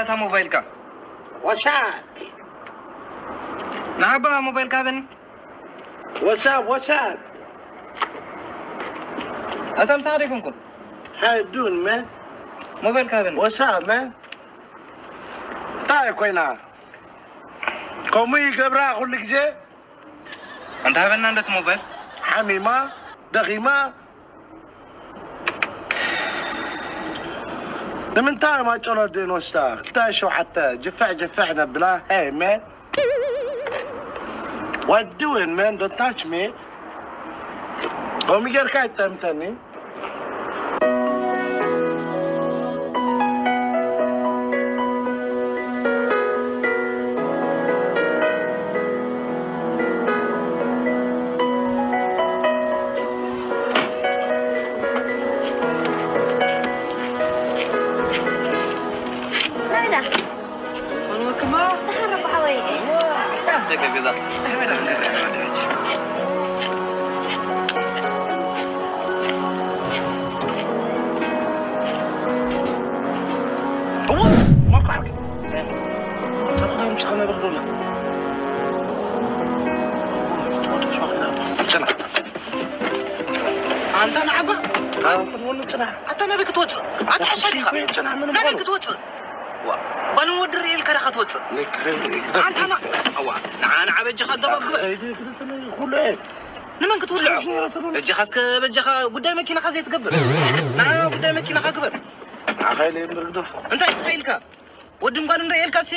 እታ ሞባይልካ። What's up? ንዓባ ሞባይልካ በኒ። What's up? What's up? ኣታ ምሳኻ ደይኮንኩም? How you doing, man? ሞባይልካ በኒ። What's up, man? እንታይ ኮይና? ከምኡ ይገብራ ኩሉ ግዜ? ኣንታ ሃበና እንደቲ ሞባይል። ሓሚማ፣ ደኺማ። ንምንታይ ማጨሎ ደንወስዳ? ክልተ ሸውዓተ ጅፍዕ ጅፍዕ ነብላ። Hey, man. What doing, man? Don't touch me. ከምኡ ጌርካ ኣይጠምተኒ። ናይዳ። ፈንወክማ? ተሃረብ ሓወይ። ኣታ ደገ ገዛ። ተመዳ ነገር ያለው ልጅ። እዋ፣ ማቋርክ። ተባይ ምሳና ብርዶና። ጽና። ኣንታ ንዓባ። ኣንታ ንወኑ ጽና። ኣታ ናበይ ክትወጽእ? ኣታ ሕሻ ዲኻ? ጽና፣ ምንም ናበይ ኾነ። ክትወጽእ? ዋ፣ ጓልን ወዲ ርእየ ኢልካ ዲኻ ትወጽእ? ልክ፣ ልክ፣ ልክ። ኣንታ ና-፣ ኣዋ፣ ንዓ፣ ንዓ በጃኻ ኣገባብ ግበር። ከይዲ፣ ክልተ፣ ኩሉ እየ። ንመን ክትውልዖ? ሽሮ ተብሎ። በጃኻ እስከ በጃኻ ጉዳይ መኪናኻ ዘይትገብር። ንዓ ጉዳይ መኪናኻ ግበር። ንዓ ኸይለ እምበር ግደፎ። እንታይ ኢልካ? ወድን ጓልን ርእየ ኢልካሲ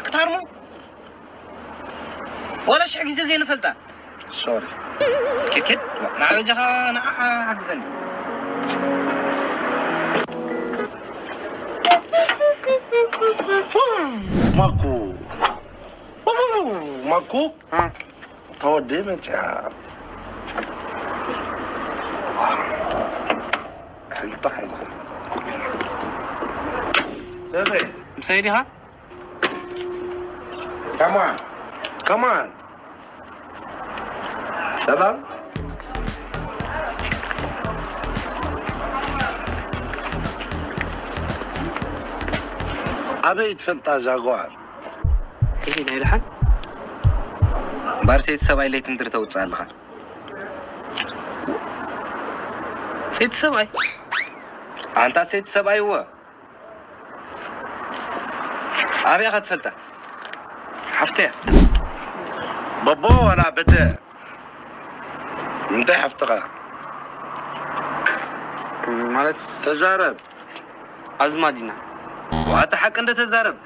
ክትሃርሞ? ዋላ ሽሕ ግዜ ዘይንፈልጣ። ሶሪ። ኪድ ኪድ፣ ንዓ በጃኻ ንዓ ሓግዘኒ። ማኩ። ማኩ። እ። ተወዲ መጽያ። እንታይ? ሰበይ። ምሳይ ዲኻ? Come on. Come on. ሰላም። ኣበይ ትፈልጣ ዛጓር? እዚ ናይ ደሓን? እምበር ሴት ሰብኣይ ለይቲ ምድሪ ተውፅእ ኣለኻ። ሴት ሰብኣይ? ኣንታ ሴት ሰብኣይ እወ። ኣበይ ኢኻ ትፈልጣ? ሓፍተያ። በቦ ዋላ በደ? እንታይ ሓፍትኻ? ማለት ተዛረብ። ኣዝማዲና። ዋታ ሓቂ እንደ ተዛረብ።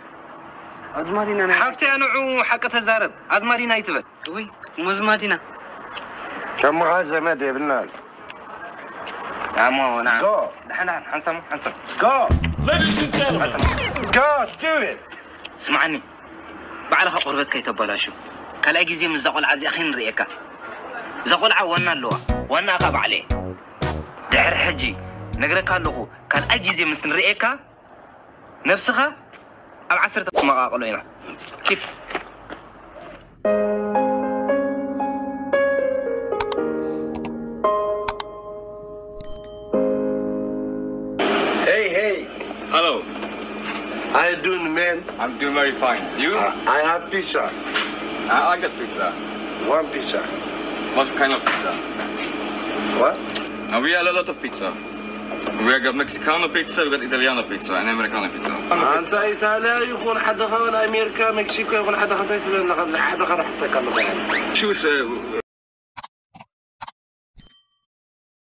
ኣዝማዲና ናይ ሓፍተያ ንዑ ሓቂ ተዛረብ። ኣዝማዲና ኣይትበል። ውይ፣ ሙዝማዲና። ከምኻ ዘመድ የብልናን። ኣሞ፣ ና። ጎ። ደሓን፣ ደሓን፣ ሓንሳም፣ ሓንሳም። ጎ። Ladies and gentlemen. ጎ፣ do it. ስምዓኒ፣ ባዕልኻ ቆርበት ከይተበላሹ። ካልኣይ ግዜ ምስዛ ቆልዓ እዚኣ ከይንርእየካ። እዛ ቆልዓ ዋና ኣለዋ። ዋና እኻ ባዕለይ። ድሕሪ ሕጂ፣ ነግረካ ኣለኹ፣ ካልኣይ ግዜ ምስ ንርእየካ፣ ነብስኻ ኣብ ዓሰርተ ክመቓቕሎ ኢና። ኪድ። Hey, hey. Hello. How you doing, man? I'm doing very fine. You? I, I have pizza. I, I got pizza. One pizza. What kind of pizza? What? Uh, we have a lot of pizza. We got Mexicano pizza, we got Italiano pizza, and Americano pizza. ኣንታ ኢታልያ ይኹን ሓደ ኻብ ኣሜሪካ፣ ሜክሲኮ ይኹን ሓደ ኻብ እንታይ ትብለና፣ ካብ ሓደ ኻብ ሓተካ ኣለኻ። Choose, uh,